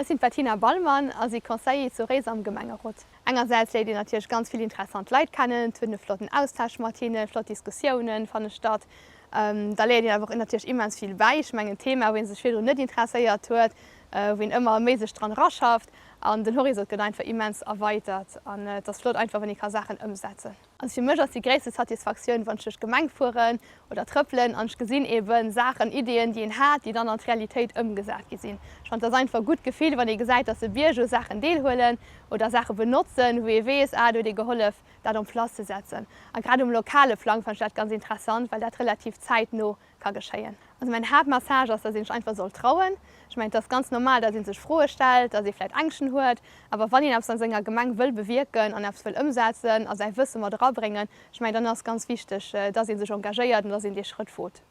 Ech sinn d'Bettina Ballmann a si Conseiller zu Réiser am Gemengerot. Engersäits léiert een natierlech ganz vill interessant Leit kennen, et huet en e flotten Austausch mat hinnen, flott Diskussiounen fanne statt. Da léiert een awer och natierlech immens vill bäi. Ech mengen en Thema, wou ee sech virdrun net interesséiert huet, wou een ëmmer méi sech dran eraschafft an den Horizont gëtt einfach immens erweitert an et ass flott einfach, wann ee ka Saachen ëmsetzen. Also fir mech ass déi gréisste Satisfaktioun, wann ech duerch d'Gemeng fueren oder trëppelen an ech gesinn eben Saachen, Ideeën, déi een hat, déi dann an d'Realitéit ëmgesat gi sinn. Ech fannen, et ass einfach e gutt Gefill, wann ee gesäit, dass de Bierger u Saachen deelhuelen oder Saache benotzen, wou ee weess, ah, do huet ee gehollef, dat en place ze setzen. A grad um lokale Plang fannen ech dat ganz interessant, well dat relativ zäitno ka geschéien. Also mäin Haaptmessage ass, dass een sech einfach soll trauen. Ech mengen, et ass ganz normal, dass ee sech Froe stellt, dass ee vläit Ängschten huet, awer wann een eppes an senger Gemeng wëll bewierken an eppes wëll ëmsetzen a säi Wësse mat erabréngen, ech mengen, dann ass ganz wichteg, dass ee sech engagéiert an dass een dee Schrëtt wot.